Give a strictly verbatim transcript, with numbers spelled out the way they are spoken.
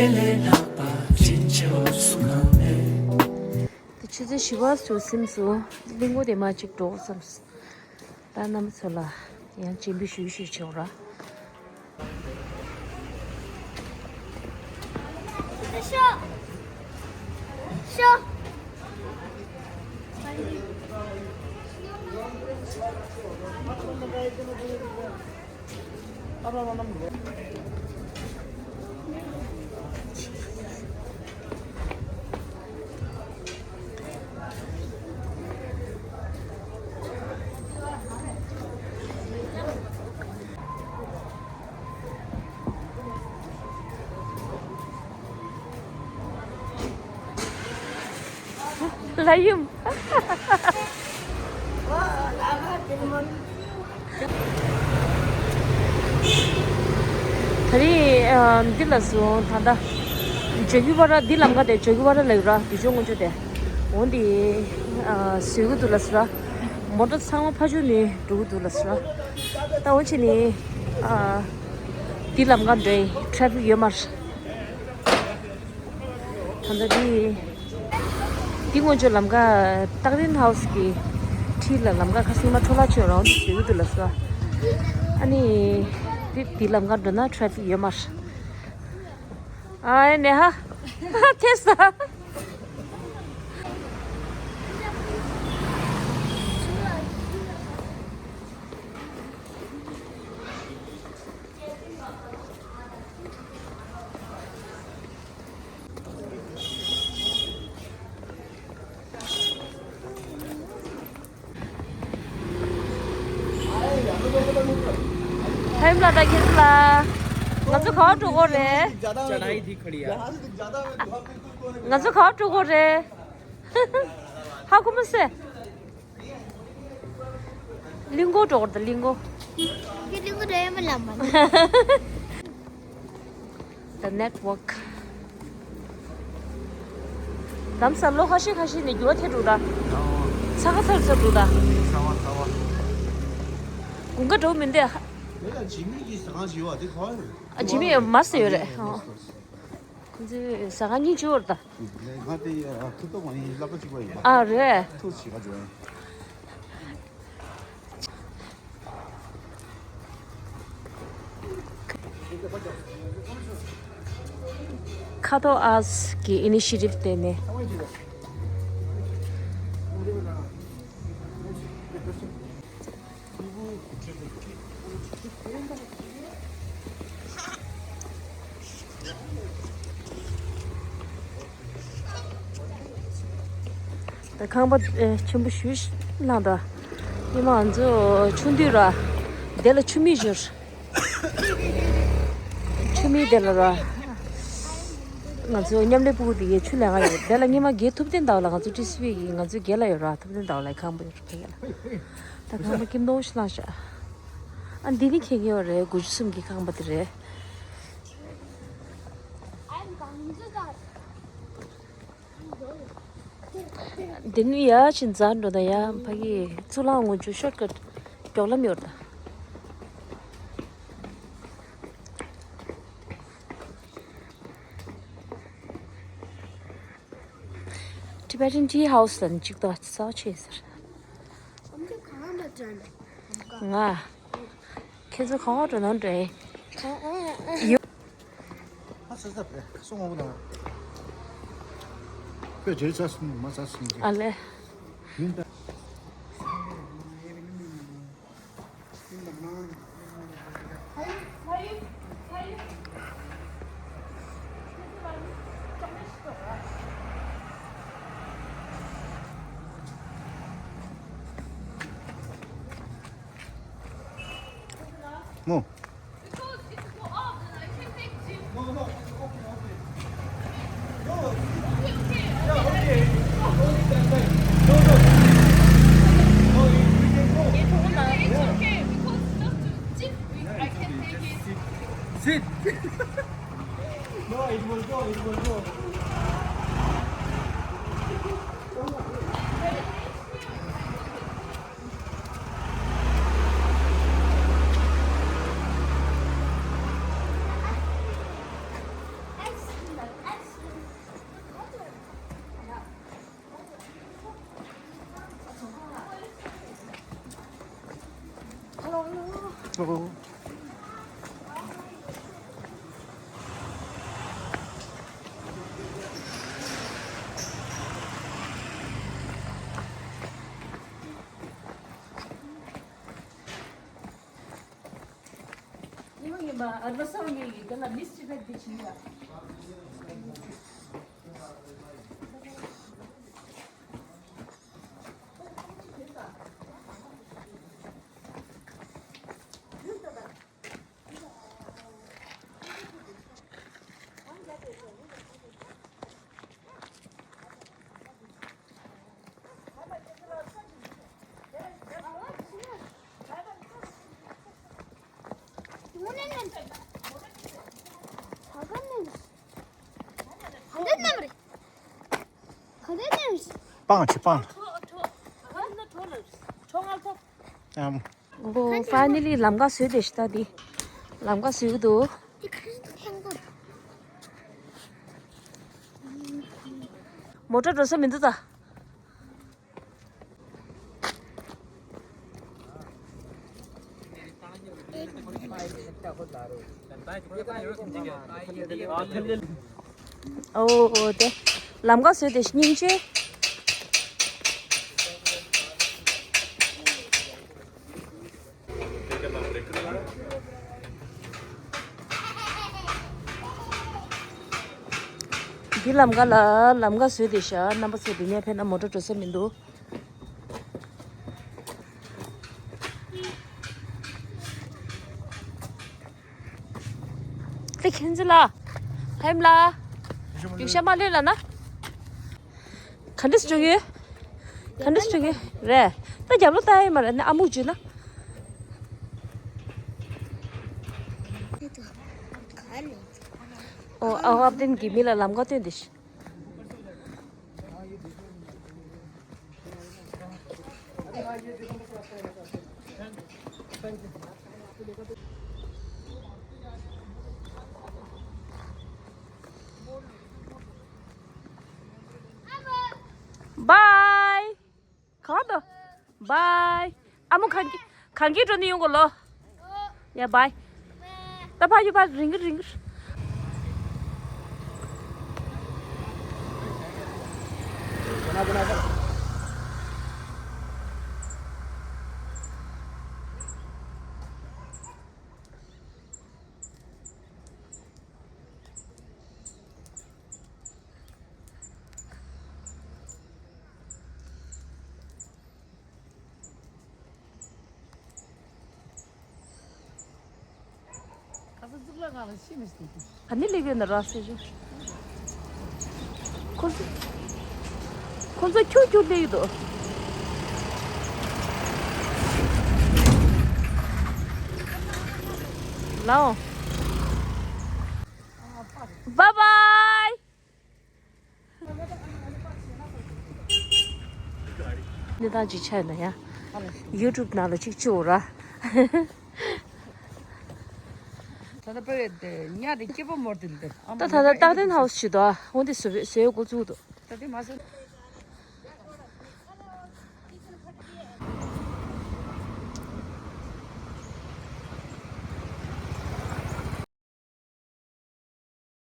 དེ་ཆུ་ཚོད་བཞི་པ་ཚོ་སིམ་སོང་། གླིང་སྐོར་དེ་མར་གཅིག་འགྲོ་བསམ་སོང་། ད་རྣམ་པ་ཚོ་ལ་ཡང་སྤྱན་འབུལ་ཞུ་ཞུ་བྱེད་འོ་ར། ཤོག་ཤོག་ལ་ཡུམ། ད་རིང་ཨ་འདི་ལ་སོང་ད་ལྟ། ཇོ་གི་བ་ར་འདི་ལམ་ཁ་དེ་ཇོ་གི་བ་ར་ལ་ཡོད་ར་དུས་ཆེན་སྔོན་ཆད་དེ། འོ་འདི་ཨ་བཟོ་གི་འདུག་ལ་སོ་ར། མོ་ཊ་ཚང་མ་ཕ་ཇོ་ནས་འགྲོ་གི་འདུག་ལ་སོ་ར། ད་འོ་ཆེ་ནི་ཨ་འདི་ལམ་ཁ་འདྲེ་ཊ་རེ་ཕིག་ཡོད་མ་རེད། ད་ལྟ་འདི། འདི་སྔོན་ཆད་ལམ་ཁ་སྟག་རིང་ཧའོ་སི་གི་འཁྲིས་ལ་ལམ་ཁ་ཁ་སང་མ་འཕྲོ་བརླག་བྱས་རང་དུ་བཟོས་ཀྱི་འདུག་ལ་སོ། ཨ་ནི། འདི་འདི་ལམ་ཁ་འགྲོ་ན་ཊ་རེ་ཕིག་ཡོད་མ་རེད། ཨ་ནེ་ཧ། ཐེ་ས། ཧེམ་ལ་ད་ཁྱེད་ལ། ང་ཚོ་ག་པར་འགྲོ་དགོས་རེད། चढ़ाई थी खड़ी यार। ང་ཚོ་ག་པར་འགྲོ་དགོས་རེད། ཧ་གོ་མ་སོང་། གླིང་སྐོར་འགྲོ་དགོས་རེད་ད། གླིང་སྐོར། ཁྱེད་གླིང་སྐོར་འགྲོ་ཡ་མ་ལབ་མ། The network. ལམ་སང་ལོ་ཁ་ཤས་ཁ་ཤས་ནས་འགྱུར་བ་ཐེབས་འགྲོ་ད། ཚ་ཁ་ཚ་ཚ་འགྲོ་ད། ཚ་བ་ཚ་བ། དགུན་ཁ་འགྲོ་མི་འདོད། དེ་ལ་འཇིགས་མེད་ཀྱི་ཟ་ཁང་ཞིག་ཡོད་པ་དེ་ག་པར་ཡོད། ཨ། འཇིགས་མེད་མ་ཟེར་ཡོད་རེད། ཨ། ཁོང་ཚོའི་ཟ་ཁང་གཉིས་བཅུ་བར་ད། ང་དེ་ཐུག་ཐུག་མ་ཡིན་ལབ་པ་གཅིག་པ་ཡིན། ཨ་རེད། ཐུག་ཞིག་ག་འཇོག་ཡིན། ཁ་ཐོ་ཨར་སི་གི་ཨི་ནི་ཤི་ཊིབ་དེ་ནས། ད་ཁང་པ་ཨེ་ཆེན་པོ་ཞེ་པོ་ཅིག་བླངས་ད། སྔོན་མ་ང་ཚོ་ཆུང་དུས་ར། དེ་ལ་ཆུ་མིག་ཡོད། ཆུ་མིག་དེ་ལ་ར། ང་ཚོ་མཉམ་ལས་ཕྲུ་གུ་དེ་གའི་ཆུ་ལེན་ག་ཡོད། དེ་ལ་སྔོན་མ་དགེ་ཐུབ་བསྟན་ཟླ་བ་ལགས་ང་ཚོ་ཊི་སི་ཝི་གི་ང་ཚོའི་དགེ་ལ་ཡོད་ར། ཐུབ་བསྟན་ཟླ་བ་ལགས་ཁང་པ་ཡོད་ར་ཕ་གི་ལ། ད་ཁང་པ་ཀིམ་ནོ་ཤི་ལང་ཤ། ཨ་འདི་ནི་ཁྱེད་ཀྱི་ཡོད་རེད། དགུ་བཅུ་གསུམ་གྱི་ཁང་པ་དེ་རེད། འདི་ནི་ཡ་ཕྱིན་འཛར་འགྲོ་ད་ཡ་ཕ་གི་གཙུག་ལག་སྔོན་ཆད་ཤོར་ཀ་མགྱོགས་ལམ་ཡོད་ད། Tibetan Tea House ལ་ནི་གཅིག་ཏོ་ཚ་ཆེ་ཟེར། ང་། ཁྱེད་ཚོ་གང་འགྲོ་ན་འགྲོ་ཡི། ཡོ། ཨ་ས་ས་པེ་སོང་ངོ་ན། པེ་ཇེ་ས་སུ་མ་ས་སུ་ཨ་ལེ། ཡིན་ད། ནོ། Sit. No, it will go, it will go. ཡིན་པ་ཡིན་པ། ཨ་རོ་སང་ངེ་ཡིན་ག་ལ་མིས་ཅི་བེད་འདི་ཕྱིན་ཡ། སྤང་ཆེ་སྤང་། ཨམ། ཨོ། ཕའི་ནལ་ལི་ལམ་ཁ་བཟོས་བསྡད་ཤག་ད་འདི། ལམ་ཁ་བཟོས་ཀྱི་འདུག་མོ་ཊ་འགྲོ་ས་མི་འདུག་ད། ཨོ་ཨོ་དེ། ལམ་ཁ་བཟོས་ཏེ་སྙིང་རྗེ། འདི་ལམ་ཁ་ལ་ལམ་ཁ་བཟོས་ཏེ་བཞག་རྣམ་པ་ཚོ། འདི་ནས་ཕེབས་ན་མོ་ཊ་འགྲོ་ས་མི་འདུག་ལྟ་ཁྱེད་ཚོ་ལ། ཧེམ་ལ། རྒྱུག་ཤ་མ་ལུས་ལ་ན། ག་འདྲས་བྱུང་ཡོད། ག་འདྲས་བྱུང་ཡོད་རེད། ད་རྒྱབ་ལོ་ལྟ་ཡི་མ་རེད་ནི། ཨ་མུག་བྱུང་ན། ཨོ་ཨ་ཨབ་བརྟན་གྱི་མི་ལ་ལམ་ཁ་སྟོན་ཏེ་ཤི། Bye. གང་དུ། Bye. ཨ་མོ་གང་གི་གང་གི་འགྲོ་ནི་ཡོང་གོ་ལོ། ཡ་bye། ད་ཕ་ཡུ་ཕ་རིང་གི་རིང་གི། ཁ་སང་གཙུག་ལག་ཁང་ལ་ཤི་མི་སྲིད་དེ། ཨ་ནི་ལེགས་ཡོད་ན་ར་ཟེར་ཞུ། ཁོ་ཚོ་ཁོ་ཚོ་ཁྱུག་ཁྱུག་སླེབས་ཡོད་དོ། ལའོ། Bye bye. གནས་སྟངས་ཅིག་ཆགས་ན་ཡང་ཡུ་ཊུབ་ནང་ལ་ཅིག་བཅུག་ར། ད་ལྟ་པེ་དེ་ཉ་དེ་སྐྱིད་པོ་མོར་དེ་འདི། ད་ད་ལྟ་སྟག་ལྡན་ཧའུ་སི་ཞིག་འདུག་འོ་འདི་བཟོས་བཟོས་འགོ་བཙུགས་འདུག་ད་དེ་མ་བཟོས།